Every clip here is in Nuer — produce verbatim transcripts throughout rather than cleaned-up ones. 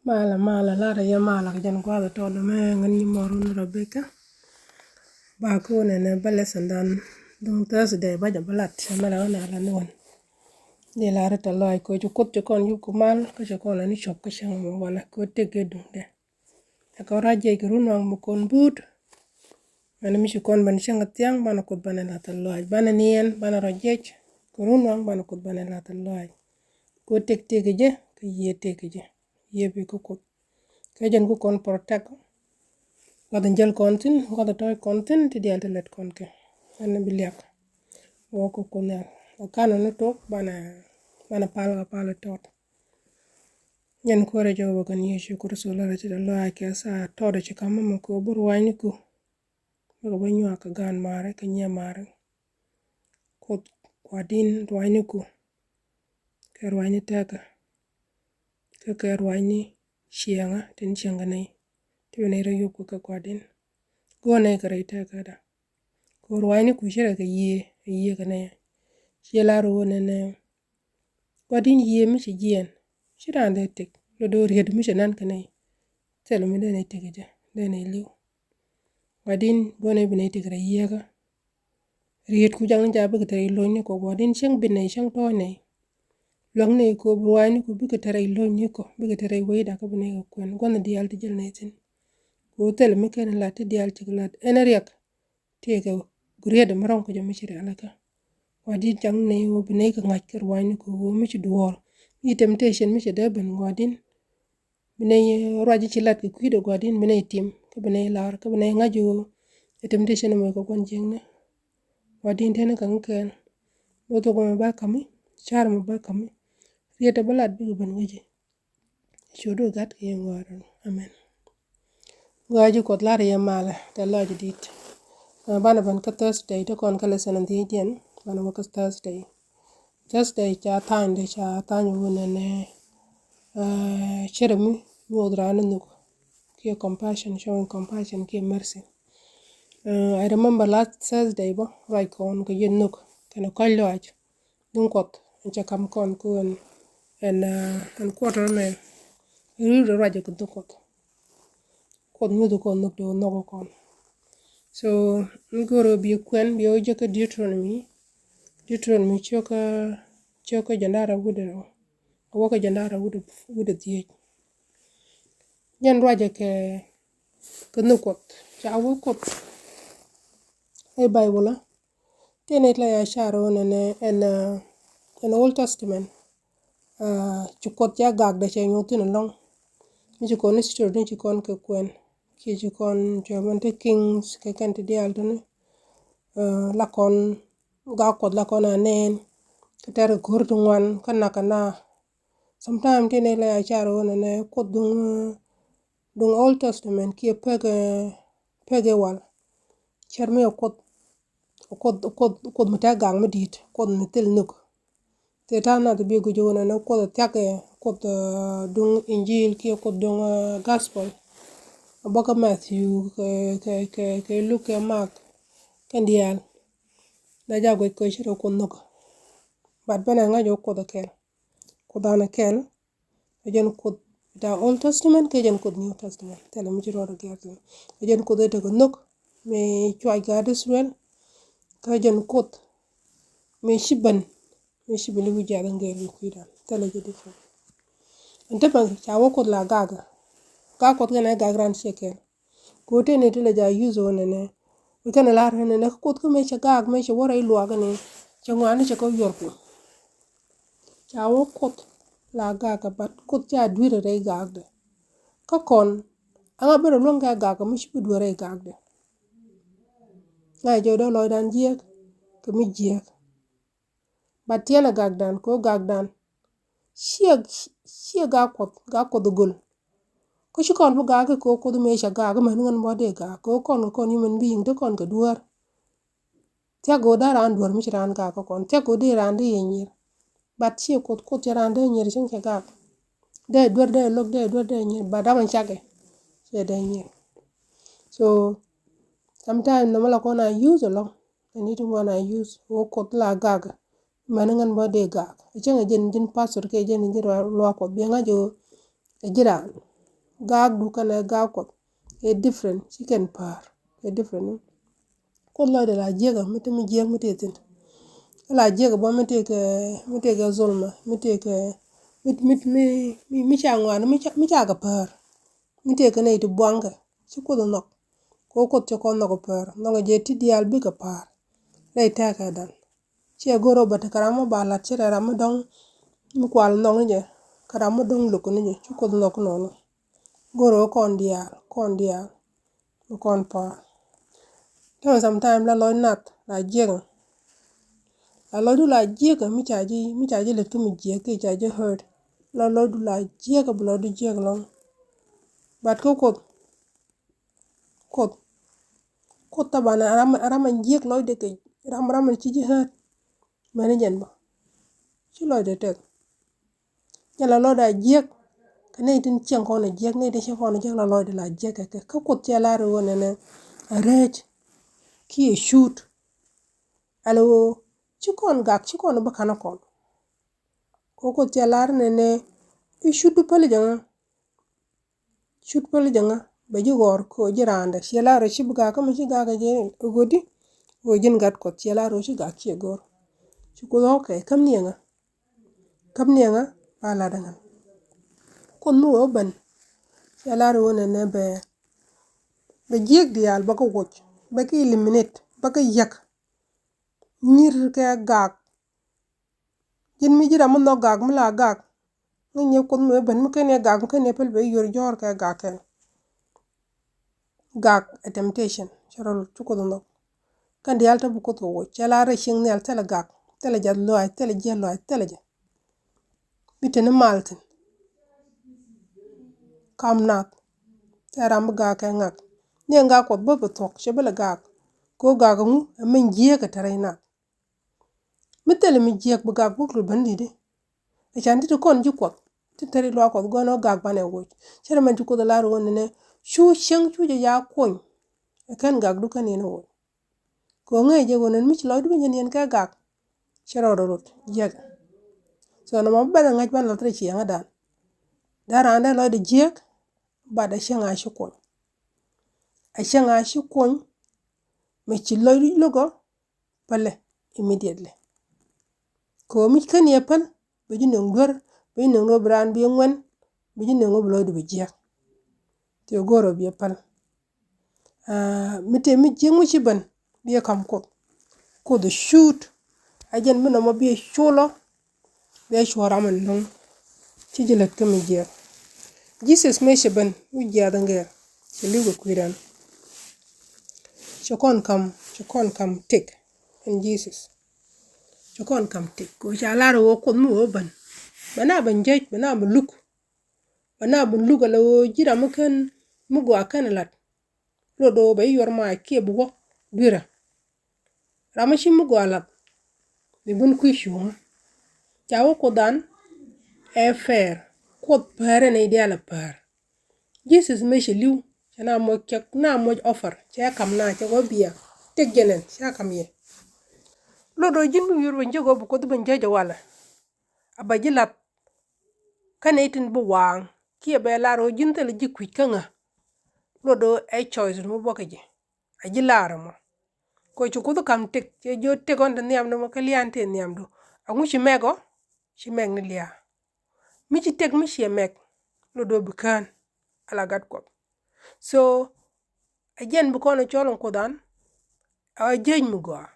Malɛ, malɛ, larɛ yɛ malɛ kɛ jɛn gua̱a̱th tɔt mɛ ŋän nyi mɔr wun Rebecca. Ba kɛ wun ɛnɛ bä lesson dan duŋ Thursday bä jɛ bä lat cɛ mɛ la wun ala ni wun. Di larɛ tɛ lɔac kɛ ci Kuoth ci kɔn yup kɛ mal kä ci kɔn ani cop kä cäŋ mɔ wanɛ kɛ wä tëk kɛ duŋdɛ. Ɛ kɛ wä rac jiɛc kɛ run waŋ mi kon buut. Mɛn mi ci kɔn ben cäŋ kɛ thiaŋ banɛ Kuoth banɛ lath tɛ lɔac, banɛ niɛn, banɛ rɔ jiɛc kɛ run waŋ banɛ Kuoth banɛ lath tɛ lɔac. Kɛ wä tëk tëk kɛ jɛ kɛ yiëë tëk kɛ jɛ. Yiëë bi kä Kuoth. Kä jɛn ku kɔn protect. Gua̱th in jäl kɔn thi̱n, gua̱th in tɔ̱ɔ̱c kɔn thi̱n, ti diaal ti lɛt kɔn kɛ. Ɛn bi liak. Wä kä Kuoth Nhial. Ɛ kanɔ ni tok banɛ, banɛ pal kɛ pal tɔt. Jɛn kuäärä Jehovah kɛn Yecu Kritho lärä ti dee lɔaac kɛ thaa tɔt ci ka̱m mɛ kɛ wä bi ruaacniku. Bikɛ bä nyuak kɛ gaan maari kɛ nyiɛ maari. Kuoth Gua̱di̱n ruaacniku. Kɛ ruaacni tɛkä. Kä kɛ ruaacni ciɛŋä tin cieŋ kɛ nɛy. Ti bi nɛy rɔ yop kɛ kɛ Gua̱di̱n. Go̱o̱r nɛy kɛ rɛy tɛkädä. Kɛ ruaacniku ci rɛ kɛ yiëë, ɛ yiëë kɛ nɛy. Ciɛ lar ɣöö nɛnɛ Gua̱di̱n yiëë mi ci jiɛɛn. Ci raan dee tëk. Lɔ do̱o̱ riet mi ci nan kɛ nɛy. Thil mi dee nɛy tëk jɛ, dee nɛy li̱w. Gua̱di̱n go̱o̱r nɛy bi nɛy tëk rɛy yiëëkä. Riet ku jaŋni ca bikɛ te rɛy lo̱cni kɔ Gua̱di̱n cäŋ bi nɛy cäŋ tɔ̱ɔ̱c nɛy. Luäk nɛy kɔ bi ruaacniku bikɛ te rɛy lo̱cni kɔ, bikɛ te rɛy wecda kä bi nɛy kɛ kuɛn. Gua̱n diaal ti jäl nɛy thi̱n. Kɛ wä thil mi kɛn lat ti diaal cik lat. Ɛn riɛk. Tëëkɛ riet mi rɔ̱ŋ kɛ jɛ mi ci rialikä. Gua̱di̱n cäŋ nɛy wä bi nɛy kɛ ŋa̱c kɛ ruaacniku wä mi ci duɔ̱ɔ̱r. Mi temptation mi ci dee ben Gua̱di̱n. Bi nɛy ruac ci lat kɛ kui̱dɛ Gua̱di̱n bi nɛy tim kä bi nɛy lar kä bi nɛy ŋa̱c ɣöö ɛ temptation ɛmɔ kɛ gua̱n jiäkni. Gua̱di̱n teni kɛ ŋäkɛn. Lo̱th wä mɛ ba ka̱mi, car mɛ ba ka̱mi. Riet ɛ bä lat bikɛ ben kä ji̱. Cu du gat kɛ yɛn ŋɔaarun. Amen. Gɔaa ji̱ Kuɔth lar yɛ malɛ tɛ lɔc dit. Banɛ ben kä Thursday ti kɔn kä lesson in thiecdiɛn banɛ wä kä Thursday. Thursday ca tha̱a̱ŋdɛ ca tha̱a̱ŋ wun ɛnɛ, eh, cärɛ mi nyuɔth raan ni nhuk kiɛ compassion, showing compassion kiɛ mercy. Eh, I remember last Thursday bä ruac kɔn kɛ yɛn nhuk kɛnɛ kɔc lɔaac. Duŋ Kuɔth in cɛ kam kɔn ku ɛn, ɛn, eh, ɛn quarter mɛ. Ri̱wdɛ ruac kɛ duŋ Kuɔth. Kuoth nyuth kɔn nhök ti wä nhɔk kɔn. So mi go̱o̱r bi kuɛn bi wä jɛ kä Deuteronomy. Deuteronomy cio̱k, cio̱k kä jɛn da̱rä wi̱dɛ rɛw. Wä kä jɛn da̱rä wi̱dɛ, wi̱dɛ dhiec. Jɛn ruacɛ kɛ, kɛ nhök Kuɔth ca wä Kuoth. Ɛ Bible a. Tëë nɛy ti la ya car ɣöö nɛnɛ ɛn, ah, ɛn Old Testament, ah, ci Kuoth ca gakdɛ cɛ nyuɔth thi̱n ɛlɔ̱ŋ. Mi ci kɔn history ni ci kɔn kɛ kuɛn kiɛ ci kɔn cɛ mɛn te kings kɛ kɛn ti diaal tini, ah, la kɔn gak Kuɔth la kɔn a nɛɛn kɛ tɛr kɛ ko̱r ti ŋuan kä nak kɛ na. Sometime tëë nɛy la ya car ɣöö nɛnɛ Kuoth duŋ, duŋ Old Testament kiɛ pek, pek ɛ wal. Cär mi ɛ Kuoth, Kuoth, Kuoth, Kuoth mi te gak mi di̱i̱t, Kuoth mi thil nhök. Thil ta̱a̱ nath bi guic ɣöö nɛnɛ Kuoth ɛ thia̱k ɛ, Kuoth, eh, duŋ Injil kiɛ Kuoth duŋ, eh, gospel. Ɛ bä kä Matthew kɛ, kɛ, kɛ, kɛ Luke kɛ Mark kɛn diaal. La ja guic kɛ cär ɛ Kuoth nhök. But bɛn ɛ ŋa̱c ɣöö Kuoth ɛ kɛl. Kuoth an ɛ kɛl. Ɛ jɛn Kuoth ta Old Testament kɛ jɛn Kuoth New Testament. Thilɛ mi ci ruɔt ɛ gɛr thil. Ɛ jɛn Kuoth ɛ tekɛ nhök mi cuac gaat Israel. Kä jɛn Kuoth mi ci ben, mi ci ben li wi̱c jiath in gɛr bi kui̱dan. Thilɛ jɛ different. Ɛn te mɛ ca wä Kuoth la gak. Gak Kuoth kɛn ɛ gak ran ciɛ kɛl. Kɛ ɣöö tëë ni ti lɛ ja use ɣöö nɛnɛ. Wi̱c kɛn ɛ la̱r ɣöö nɛnɛ kä Kuoth kä mëë cɛ gaak mëë cɛ wä rɛy luaak ni cɛ ŋɔaani cɛ kɛ yuɔr piny. Ca wä Kuoth la gaak ɛ, but Kuoth ca dui̱r rɛy gaakdɛ. Kä kɔn aŋa ben rɛ luäŋ kɛ gaak ɛ mi ci bi duer rɛy gaakdɛ. Ŋa̱c jɛ dee lɔcdan jiääk kɛ mi jiääk. But tiɛnɛ gakdan kɛ ɣöö gakdan ciɛ, ciɛ gak Kuɔth, gak Kuɔth göl. Kä ci kɔn bi gak kɛ ɣöö Kuoth mëë cɛ gak mɛn ŋän bä dee gak kɛ ɣöö kɔn kɛ kɔn human being te kɔn kɛ dueer. Thiak ɣöö dee raan dueer mi ci raan gak kä kɔn, thiak ɣöö dee raan dee yɛ nyier. But ciɛ Kuoth, Kuoth cɛ raan dee nyier cieŋ cɛ gak. Dee dueer dee lo̱k dee dueer dee nyier but dam cakɛ cɛ dee nyier. So sometimes nɔmɔ la kɔn a use ɛlɔ̱ŋ. Ɛn i̱ ti ŋuan a use ɣöö Kuoth la gak. Mɛn ŋän bä dee gak. Ɛ cäŋ ɛ jɛn ji̱n pastor kiɛ jɛn ji̱n luaak Kuɔth biɛ ŋa̱c ɣöö ɛ ji̱ raan. Gaakdu kɛnɛ gaak Kuɔth ɛ different, ci kɛn päär ɛ different. Kuoth lɔcdɛ la jiäkä mi te mi jiäk mi te thi̱n. Kä la jiäkä bä mi te kɛ, mi te kɛ zulma, mi te kɛ, mi, mi, mi, mi, mi ca ŋuan, mi ca, mi ca kɛ päär. Mi te kɛ nɛy ti buaŋkɛ, ci Kuoth nhɔk. Kɛ ɣöö Kuoth cɛ kɔn nhɔk päär, nhɔkɛ jɛ ti diaal bikɛ päär. Rɛy tɛkɛ dan. Ciɛ go̱r ɔ bä te kɛ ram mi ba la̱t, ce̱t ɛ ram mi dɔ̱ŋ mi kual nhɔk ni jɛ, kɛ ram mi dɔ̱ŋ luk ni jɛ, ci Kuoth nhɔk nɔnɔ. Go̱r ɔ kɔn diaal, kɔn diaal, mi kɔn päär. Tɛmɛ sometime la lɔc nath la jiäkä. La lɔcdu la jiäkä mi ca ji̱, mi ca ji̱ lät kä mi jiäk kiɛ ca ji̱ hurt. La lɔcdu la jiäkä, bi lɔcdu jiäk ɛlɔ̱ŋ. But kä Kuoth, Kuoth, Kuoth taban ram, ram in jiäk lɔcdɛ kɛ, ram, ram in ci ji̱ hurt. Mɛni jɛn bä. Ci lɔcdɛ tɛth. Jɛn la lɔcdɛ a jiäk. Kɛ nɛy tin cieŋ kɔn a jiäk, nɛy tin cieŋ kɔn a jiäk la lɔcdɛ la jiäk kɛ kɛ. Kä Kuoth cɛ lar ɣöö nɛnɛ a rɛc kiɛ cut. Ala ɣöö ci kɔn gak, ci kɔn bä ka̱n kɔn. Kɛ Kuoth cɛ lar nɛnɛ i̱ cutdu päli jɛ ŋa. Cut päli jɛ ŋa, bɛ ji̱ gɔ̱r kɛ ɣöö ji̱ raandɛ. Ciɛ lar ɣöö ci bi gak kä mi ci gak kɛ jɛ ɛ gɔ̱di. Ɣöö ji̱n gat Kuɔth, ciɛ lar ɣöö ci gak ciɛ go̱r. Ci Kuoth ɣɔ̱kɛ, käm ni ɛ ŋa. Käm ni ɛ ŋa, ba lat ɛ ŋa. Kuoth mi wee wä ben. Ciɛ lar ɣöö nɛnɛ bɛ, bɛ jiäk diaal bä kä woc, bä kä eliminate, bä kä yäk. Nyir kɛ gak. Ji̱n mi ji̱ ram mi nhɔk gak mi la gak. Ŋäcni Kuoth mi ben mi ken yɛ gak mi ken yɛ päl bɛ yuɔr jɔ̱ɔ̱r kɛ gak kɛn. Gak ɛ temptation, cɛ rɔ lut ci Kuoth nhɔk. Kɛn diaal te bi Kuoth kɛ woc, cɛ la rɛy cieŋ nhial thilɛ gak, thilɛ jath lɔaac, thilɛ jiäk lɔaac, thilɛ jɛ. Bi te ni mal thi̱n. Kam nath. Thilɛ ram bi gak kɛ ŋak. Ni ɛn gak Kuɔth bä bi thuɔ̱k, cɛ bi lɛ gak. Kɛ ɣöö gak ɛŋu, ɛ min jiääk ɛ te rɛy nath. Mi thilɛ mi jiääk bi gak buk rut ben di̱t i̱. Ɛ can ti ti kɔn ji̱ Kuɔth, ti te ri luaak Kuɔth gɔ̱n ɔ gak banɛ woc. Cɛ rɛ mɛn ci Kuoth ɛ lar ɣöö nɛnɛ cu cieŋ cu jɛ ya kuny. Ɛ kɛn gakdu kɛn yɛn ɛ woc. Kɛ ɣöö ŋäc jɛ ɣöö nɛn mi ci lɔcdu ben yɛn yɛn kɛ gak. Cɛ rɔɔdɛ rut jiääk. So nɔmɔ bi ben ɛ ŋäc ban lath rɛy ciɛŋädan. Dee raan dee lɔcdɛ jiääk, but ɛ cäŋ a ci kuny. Ɛ cäŋ a ci kuny, mi ci lɔcdu lo̱k ɔ, pälɛ immediately. Kɛ ɣöö mi ken yɛ päl, bi ji̱ nöŋ duer, bi ji̱ nöŋ rɔ bi raan bi ŋuɛn, bi ji̱ nöŋ rɔ bi lɔcdu bi jiääk. Tëë go̱o̱rä bi yɛ päl. Aa, mi tëë mi jiäk mi ci ben, bi yɛ ka̱m Kuoth. Kuoth ɛ cut. Ɛ jɛn bi nɔmɔ bi yɛ culɔ. Bia cuɔ ram ɛn nɔŋ. Ci ji̱ lät kä mi jiɛɛk. Jesus mëë cɛ ben wi̱c jiaath ɛn gɛɛr. Cɛ li̱w kɛ kui̱dan. Cɛ kɔn ka̱m, cɛ kɔn ka̱m tëk ɛn Jesus. Cɛ kɔn ka̱m tëk. Kɛ ɣöö ca lar ɣöö Kuoth mi wee ben. Bɛ na ben jääc, bɛ na ben luk. Bɛ na ben luk ala ɣöö ji̱ ram mi ken mi gɔaa ken la̱t. Lot ɣöö bɛ yuɔr maac kiɛ bi wä dui̱rä. Ram mi ci mi gɔaa la̱t. Bi ben kui̱ cuŋä. Ca wä Kuothdan ɛ fair. Kuoth päär ɛn nɛy diaal ɛ päär. Jesus mëë cɛ li̱w, cɛ na moc cɛ na moc offer, cɛ kam na cɛ wä bia. Tëk jɛn ɛn, cɛ kam yɛ. Lot ɣöö ji̱n bi wi̱i̱ ben jek ɣöö bi Kuoth ben jääc ɛ walɛ. A bɛ ji̱ la̱th. Kä nɛy tin bi waaŋ kiɛ bɛ lar ɣöö ji̱n thilɛ ji̱ kui̱c kä ŋä. Luɔt ɣöö ɛ choice mi buɔ̱k kɛ ji̱. A ji̱ lar ɛmɔ. Kɛ ci Kuoth ka̱m tëk, cɛ jiök tëk ɣɔn te nhiamdu mɔ, kä lia̱a̱n te nhiamdu. Ɛŋu ci mɛk ɔ? Ci mɛk ni lia̱a̱. Mi ci tëk mi ciɛ mɛk, luɔt ɣöö bi kään ala gat Kuɔth. So ɛ jɛn bi kɔn ɛ cɔl in Kuothdan ɛ jääc mi gɔaa.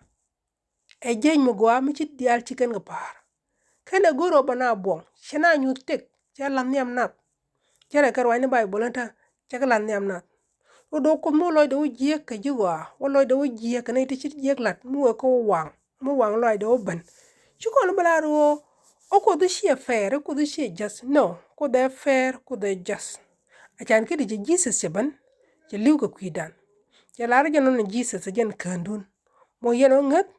Ɛ jääc mi gɔaa mi ci diaal ci kɛn kɛ pa̱a̱r. Kɛn ɛ go̱r ɣöö bɛ na buɔ̱ŋ, cɛ na nyuth tëk, cɛ la̱th nhiam nath. Cɛ rɛ kɛ ruacni Bayböl ni ta̱, cɛ kɛ la̱th nhiam nath. Wä do̱ Kuoth mi wä lɔcdɛ wä jiääk kɛ ji̱ gɔaa, wä lɔcdɛ wä jiääk kɛ nɛy ti ci jiääk la̱t, mi wee kä wä waŋ, mi waŋ lɔcdɛ wä ben. Ci kɔn bä lar ɣöö ɛ Kuoth ciɛ fair, ɛ Kuoth ciɛ just. No, Kuoth ɛ fair, Kuoth ɛ just. A can kä di cɛ Jesus cɛ ben, cɛ li̱w kɛ kui̱dan. Cɛ lar jɛn nɔn ɛ Jesus ɛ jɛn käändun. Mɔ yɛn ɔ ŋäth,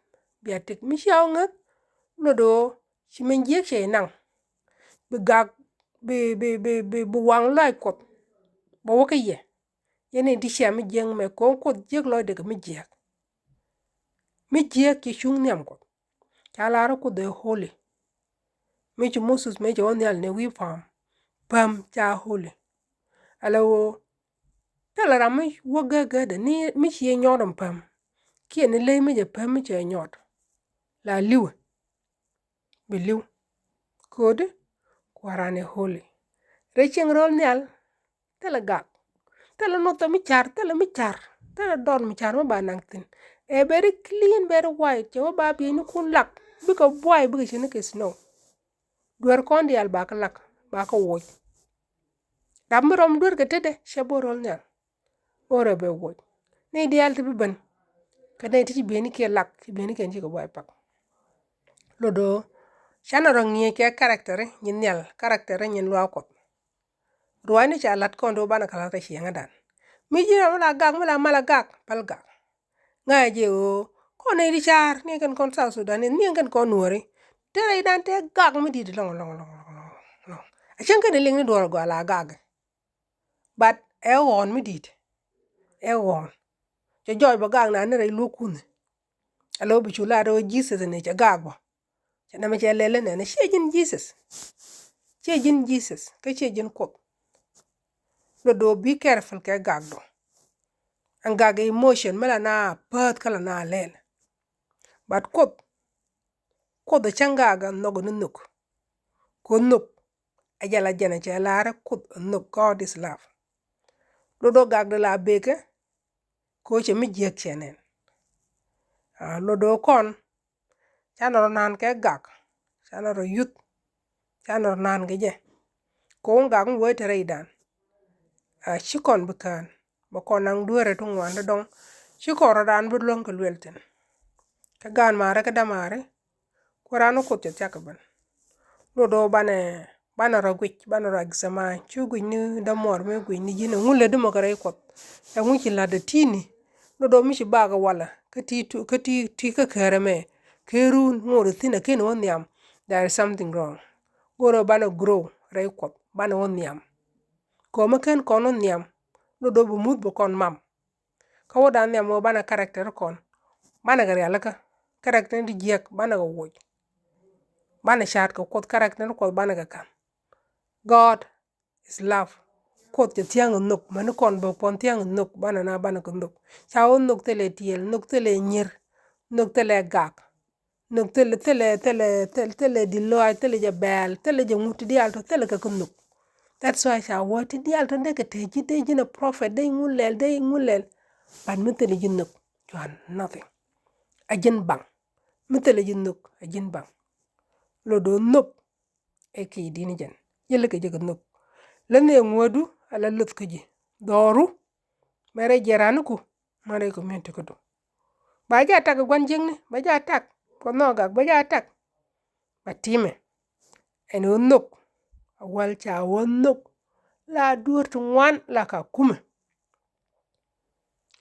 bia tëk mi cia wä ŋäth, lot ɣöö ci min jiääk cɛ naŋ. Bi gak, bi, bi, bi, bi, bi waŋ lɔaac Kuɔth. Bɛ wä kä yɛ. Yɛn in ti cia mi jiääk mɛ ko̱o̱ŋ Kuoth jiääk lɔcdɛ kɛ mi jiääk. Mi jiääk ci cuŋ nhiam Kuɔth. Ca lar Kuoth ɛ holy. Mi ci Moses mëë cɛ wä nhial ni wi̱i̱ pa̱a̱m. Päm ca holy. Ala ɣöö thilɛ ram mi wä gägädɛ ni mi ciɛ nyɔɔt ɛn päm. Kiɛ ni ley mi jɛ päm mi cɛ nyɔɔt. La li̱wɛ. Bi li̱w. Ko̱di? Kua̱ran ɛ holy. Rɛy cieŋ ro̱l nhial. Thilɛ gak. Thilɛ nuthɛ mi car, thilɛ mi car. Thilɛ dɔr mi car mi ba naŋ thi̱n. Ɛ very clean, very white. Cɛ wä ba bieynikun lak. Bikɛ buay, bikɛ cini kɛ snow. Duer kɔn diaal ba kä lak, ba kä woc. Dap mi rɔm duer kɛ tetdɛ, cɛ bo̱ ro̱l nhial. Orɛ bɛ woc. Ni diaal ti bi ben. Kɛ nɛy ti ci bieynikiɛn lak, ci bieynikiɛn cikɛ buay pak. Lotdɛ ɣöö canɛ rɔ ŋi̱eec kɛ character nyin nhial, character nyin luaak Kuɔth. Ruaacni ca la̱t kɔn do̱ banɛ kɛ la̱t rɛy ciɛŋädan. Mi ji̱n ram mi la gak, mi la mal a gak, päl gak. Ŋa̱cɛ jɛ ɣöö kɔn nɛy ti car, ni kɛn kɔn South Sudan, ni kɛn kɔn Nuääri. Te rɛydan te gak mi di̱i̱t lɔ̱ŋ, lɔ̱ŋ, lɔ̱ŋ, lɔ̱ŋ, lɔ̱ŋ. A cäŋ kɛn liŋ ni duɔ̱ɔ̱r gɔaa la gak. But ɛ ɣɔ̱ɔ̱n mi di̱i̱t. Ɛ ɣɔ̱ɔ̱n. Cɛ jɔɔc bä gak nani rɛy luɔ̱k kunh. Alo bi cu lat ɣöö Jesus ni cɛ gak bä. Cɛ nɛmɛ cɛ lɛl inɛnɛ, ciɛ ji̱n Jesus. Ciɛ ji̱n Jesus, kä ciɛ ji̱n Kuoth. Lotdɛ ɣöö be careful kɛ gakdu. Ɛn gak emotion mi la na pääth kä la na lɛl. But Kuoth, Kuoth ɛ cäŋ gak ɛ nhɔk ni nhök. Kɛ nhök. Ɛ jɛ la jɛn ɛ cɛ lar ɛ Kuoth ɛ nhök, God is love. Lotdɛ ɣöö gakdɛ la bekɛ. Kɛ ɣöö cɛ mi jiäk cɛ nɛn. A, lotdɛ ɣöö kɔn. Canɛ rɔ naan kɛ gak. Canɛ rɔ yuth. Canɛ rɔ naan kɛ jɛ. Kɛ ɣöö gak mi wee te rɛydan. A, ci kɔn bi kään. Bɛ kɔn naŋ dueerɛ ti ŋuan ti dɔŋ. Ci kɔn rɔ̱dan bi luäŋ kɛ luɛl thi̱n. Kä gaan maari kä dämaari. Kuɛ raan ni Kuoth cɛ thia̱k kɛ ben. Lotdɛ ɣöö banɛ, banɛ rɔ guic, banɛ rɔ examine. Cu guic ni dämuɔɔr mi guic ni ji̱n ɛŋu lätdi mɔ kɛ rɛy Kuɔth. Ɛŋu ci la̱tdɛ ti̱i̱ni. Lotdɛ ɣöö mi ci bakɛ walɛ. Kä ti, kä ti, ti kä kärɛ mɛ. Kɛ run ŋot thi̱n ɛ ken wä nhiam. There is something wrong. Go̱rɛ banɛ grow rɛy Kuɔth. Banɛ wä nhiam. Kɛ ɣöö mi ken kɔn wä nhiam. Lotdɛ ɣöö bi muth bi kɔn mam. Kä wä dan nhiam ɣöö banɛ character kɔn. Banɛ kɛ rialikä. Character ni ti jiäk banɛ kɛ woc. Banɛ ca̱a̱t kɛ Kuoth, character ni Kuɔth banɛ kɛ ka̱n. God is love. Kuoth cɛ thia̱ŋ ɛ nhök. Mäni kɔn bä puɔ̱n thia̱ŋ ɛ nhök. Banɛ na banɛ kɛ nhök. Ca ɣöö nhök thilɛ tiɛɛl, nhök thilɛ nyier, nhök thilɛ gak. Nhök thilɛ, thilɛ, thilɛ, thilɛ, thilɛ di̱t lɔaac, thilɛ jɛ bɛɛl, thilɛ jɛ ŋut ti diaal tɔ, thilɛ kɛ kä nhök. That's why ca wä ti diaal tɔ dee kɛ te ji̱, dee ji̱n a prophet, dee ŋu lɛl, dee ŋu lɛl. But mi thilɛ ji̱ nhök, you are nothing. A ji̱n baŋ. Mi thilɛ ji̱ nhök, a ji̱n baŋ. Lotdɛ ɣöö nhök ɛ kiɛ di̱t ni jɛn. Jɛ lɛ kɛ jɛ kɛ nhök. Lä ni ɛ ŋuädu, a la luth kä ji̱. Dhɔru, mɛ rɛy jiɛɛraniku, mɛ rɛy community kädu. Ba jɛ attack gua̱n jiäkni, ba jɛ attack. Kuɔth nhɔk gak, ba jɛ attack. Ba timɛ. Ɛn ɣöö nhök. A wäl ca wä nhök. La dueer ti ŋuan la ka kumɛ.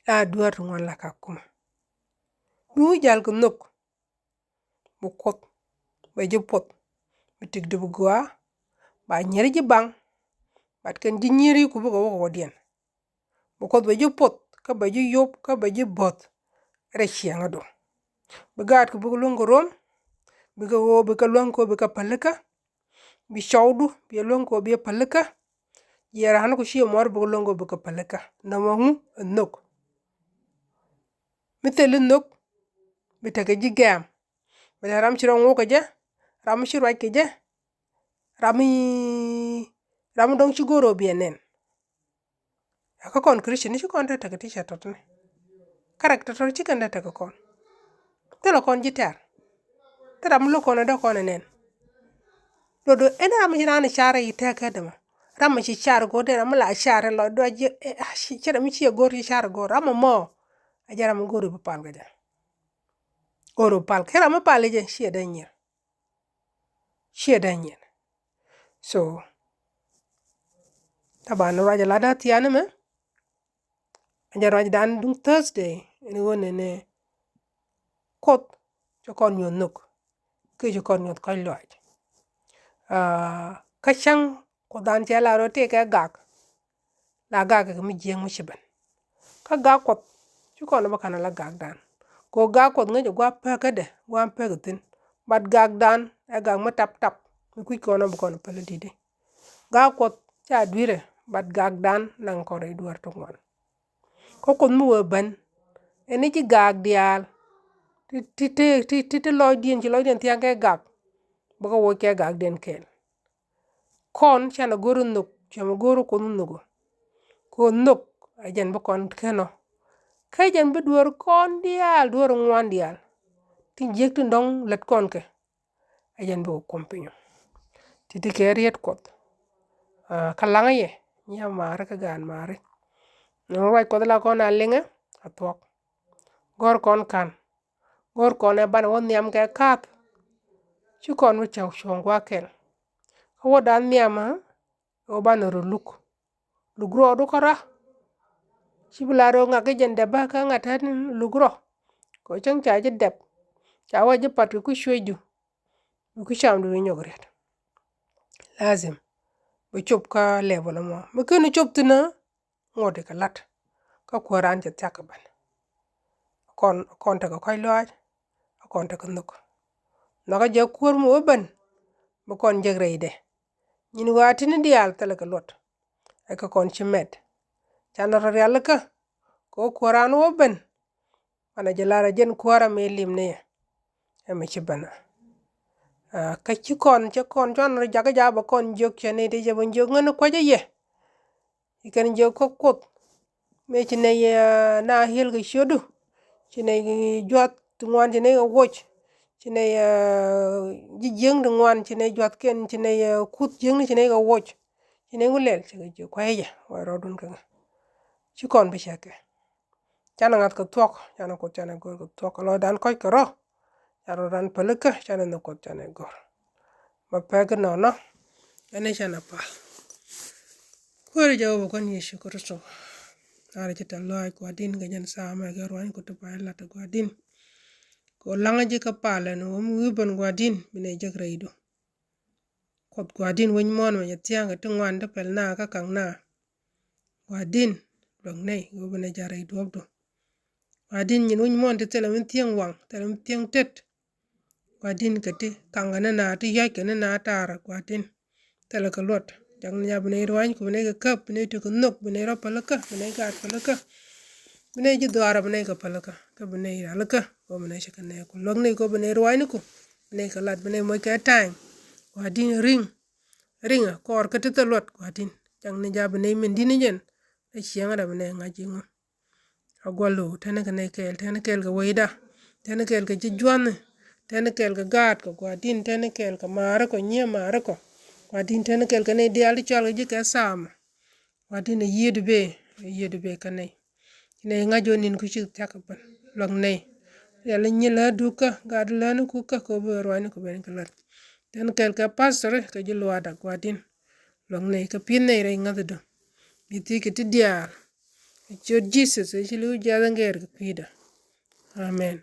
La dueer ti ŋuan la ka kumɛ. Bi wä jal kɛ nhök. Bi Kuoth. Bɛ ji̱ puɔth. Bi tik di bi gɔaa. Ba nyier ji̱ baŋ. Bat kɛn ji̱ nyier ku bikɛ wä kɛ wädiɛn. Bi Kuoth bɛ ji̱ puɔth, kä bɛ ji̱ yop, kä bɛ ji̱ bo̱th. Rɛy ciɛŋädu. Bi gaat ku bikɛ luäŋ kɛ ruɔ̱m. Bikɛ ɣöö bikɛ luäŋ kɛ ɣöö bikɛ pälikä. Bi cɔwdu, bi luäŋ kɛ ɣöö bi pälikä. Jiɛ raan ku ciɛ muɔr bikɛ luäŋ kɛ ɣöö bikɛ pälikä. Nɔmɔ ŋu ɛ nhök. Mi thil i̱ nhök. Bi tekɛ ji̱ gɛ̈ɛ̈m. Bi te ram ci rɔ ŋuɔk kɛ jɛ. Ram ci ruac kɛ jɛ. Ram mi, ram mi dɔ̱ŋ ci go̱o̱r ɣöö biɛ nɛn. Ɛ kä kɔn Christian ni ci kɔn te tekɛ ti cɛ tɔt ni. Character tɔt ci kɛn te tekɛ kɔn. Thilɛ kɔn ji̱ tɛ̈r. Thilɛ ram mi lo̱k kɔn ɛ dee kɔn ɛ nɛn. Do̱do̱ ɛn ram mi ci raan ɛ car i̱ tɛ̈k kä dämä. Ram mi ci car go̱o̱r dee ram mi la car ɛ lɔ dɔ̱ ji̱ ɛ, a, ci, ci ram mi ci ɛ go̱o̱r ci car ɛ go̱o̱r. Ram ɛmɔ. Ɛ jɛ ram mi go̱o̱r i̱ bi pal kɛ jɛ. Go̱o̱r i̱ bi pal. Kɛ ram mi pal i̱ jɛ, ciɛ dee nyier. Ciɛ dee nyier. So, taban ruac ɛ lat dee thiaani mɛ. Jɛ ruacdan duŋ Thursday, ɛn ɣöö nɛnɛ Kuoth ci kɔn nyuɔ̱th nhök, kiɛ ci kɔn nyuɔ̱th kɔ̱a̱c lɔaac. Aa, kä cäŋ Kuothdan cɛ la rɔ tëëkɛ gak, la gak kɛ mi jiääk mi ci ben. Kä gak Kuɔth, ci kɔn bä ka̱n ala gakdan. Kɛ ɣöö gak Kuɔth ŋäcɛ gua̱a̱th päkädɛ, gua̱a̱th päk thi̱n. But gakdan, ɛ gak mi tap tap, mi kui̱c kɔn bä kɔn päl i̱ di̱t i̱. Gak Kuɔth ca dui̱rɛ, But gakdan naŋ kɔn rɛy dueer ti ŋuan. Kä Kuoth mi wee ben, ɛn ni ci gak diaal ti, ti, ti, ti, ti, ti lɔcdiɛn, ci lɔcdiɛn thia̱a̱ŋ kɛ gak, bä kɛ woc kɛ gakdiɛn kɛɛl. Kɔn canɛ go̱r nhök, cɛ mɛ go̱r Kuoth nhök. Kɛ nhök ɛ jɛn bi kɔn kɛn ɔ. Kä jɛn bi dueer kɔn diaal, dueer ŋuan diaal, tin jiäk tin dɔ̱ŋ lät kɔn kɛ, ɛ jɛn bi kɛ kuɔm piny ɔ. Ti̱ti̱ kɛ riet Kuɔth. Ah, kä laŋä yɛ, nyiɛ maari kä gaan maari. Ni ruac Kuɔth la kɔn a liŋɛ, a thuɔk. Gɔ̱r kɔn ka̱n. Go̱r kɔn ɛ banɛ wä nhiam kɛ ka̱a̱th. Ci kɔn wä cäŋ cuɔ̱ŋ gua̱a̱ kɛl. Kä wä da̱a̱n nhiam ɛ wä banɛ rɔ luk. Luk rɔɔdu kä ra. Ci bi la rɔ ŋak kä jɛn dɛpä kä ŋa̱t tätni luk rɔ. Kɛ cäŋ ca ji̱ dɛp. Ca wä ji̱ pat kɛ ku cuecdu. Bi ku camdu wi̱i̱ nyɔk riet. Lazim bi cop kä level ɛmɔ. Mi ken cop thi̱n ɛ ŋot ikɛ la̱t. Kä kuäär raan cɛ thia̱k kɛ ben. Kɔn, kɔn tekɛ kɔ̱c lɔaac, kɔn tekɛ nhök. Nhɔkä jɛ kuäär mi wä ben, bi kɔn jek rɛydɛ. Nyin ɣɔaa ti̱ni diaal thilɛ kɛ luɔt. Ɛ kɛ kɔn ci mɛt. Canɛ rɔ rialikä, kɛ ɣöö kuäär raan wä ben. Banɛ jɛ lar ɛ jɛn kuäärä mi lim ni yɛ. Ɛ mi ci ben ɛ. Ah, kä ci kɔn, ci kɔn cuan rɔ jakä jakä bɛ kɔn jiök cɛ ni ti jɛ ben jiök ŋän kuäcä yɛ. Ci kɛn jiök kä Kuoth. Mëë ci nɛy, ah, na hiel kɛ ciötdu. Ci nɛy juath ti ŋuan ci nɛy kɛ woc. Ci nɛy, ah, ji̱ jiäŋ ti ŋuan ci nɛy juathkiɛn ci nɛy, ah, kuth jiäŋni ci nɛy kɛ woc. Ci nɛy ŋu lɛl ci kɛ jiök kuäcä yɛ wä rɔɔdun kɛ ŋä. Ci kɔn bi cɛ kɛ. Canɛ ŋa̱th kɛ thuɔ̱k, canɛ Kuoth canɛ go̱r kɛ thuɔ̱k. Lɔcdan kɔ̱c kɛ rɔ, canɛ rɔ ran pälikä, canɛ nhök Kuɔth canɛ go̱r. Bä pek inɔnɔ, ɛn i̱ canɛ pal. Kuäär Jehova Kuan Yecu Kritho. Lar ci tɛ̈th lɔaac Gua̱di̱n kɛ jɛn thaamɛ kɛ ruany ku ti pay lat Gua̱di̱n. Kɛ ɣöö la̱ŋä ji̱ kä palɛ ni ɣöö mi wi̱i̱ ben Gua̱di̱n bi nɛy jek rɛydu. Kuoth Gua̱di̱n, wi̱c muɔ̱ɔ̱n mɛ jɛ thia̱a̱ŋ kɛ ti ŋuan ti pɛl na kä ka̱ŋ na. Gua̱di̱n, luäk nɛy ɣöö bi nɛy jek rɛy duɔ̱ɔ̱pdu. Gua̱di̱n, nyin wi̱c muɔ̱ɔ̱n ti thilɛ mi thiäŋ waŋ, thilɛ mi thiäŋ tet. Gua̱di̱n, kɛ ti ka̱ŋ kɛ ni na, ti yɔ̱c kɛ ni na taarä Gua̱di̱n. Thilɛ kɛ luɔt. Cak ni ca bi nɛy ruanyku, bi nɛy kɛ käp, bi nɛy tekɛ nhök, bi nɛy rɔ pälikä, bi nɛy gaat pälikä. Bi nɛy ji̱ dhuaarä, bi nɛy kɛ pälikä. Kä bi nɛy rialikä, kɛ ɣöö bi nɛy ci kɛ nɛɛku. Luäk nɛy kɛ ɣöö bi nɛy ruanyku, bi nɛy kɛ lat, bi nɛy moc kɛ ta̱a̱ŋ. Gua̱di̱n, ri̱ŋ. Ri̱ŋä kɔɔr kä ti thil luɔt Gua̱di̱n. Cak ni ca bi nɛy min di̱t ni jɛn, rɛy ciɛŋä rɛ bi nɛy ŋa̱c ji̱ ŋu. A gua̱lu, tɛni kɛ nɛy kɛɛl, tɛni kɛɛl kɛ wecda, tɛni kɛɛl kɛ ji̱ jua̱ni, tɛni kɛɛl kɛ gaatkɔ Gua̱di̱n, tɛni kɛɛl kɛ maarikɔ, nyiee maarikɔ. Gua̱di̱n, tɛni kɛɛl kɛ nɛy diaal ti cɔal kɛ ji̱ kɛ thaamä. Gua̱di̱n, a yiëëdu bee, a yiëëdu bee kä nɛy. Ci nɛy ŋa̱c ɣöö ni̱n ku ci thia̱k kɛ ben. Luäk nɛy. Rial i̱ nyi läätdu kä, gaat läätniku kä, kɛ ɣöö bi ruaacniku ben kɛ lat. Tɛni kɛɛl kɛ pastori kɛ ji̱ luaada Gua̱di̱n. Luäk nɛy kɛ pi̱th nɛy rɛy ŋäthädu. Bi thiec kɛ ti diaal. Kɛ ciöt Jesus ëë ci li̱w jiath in gɛɛr kɛ kui̱dä. Amen.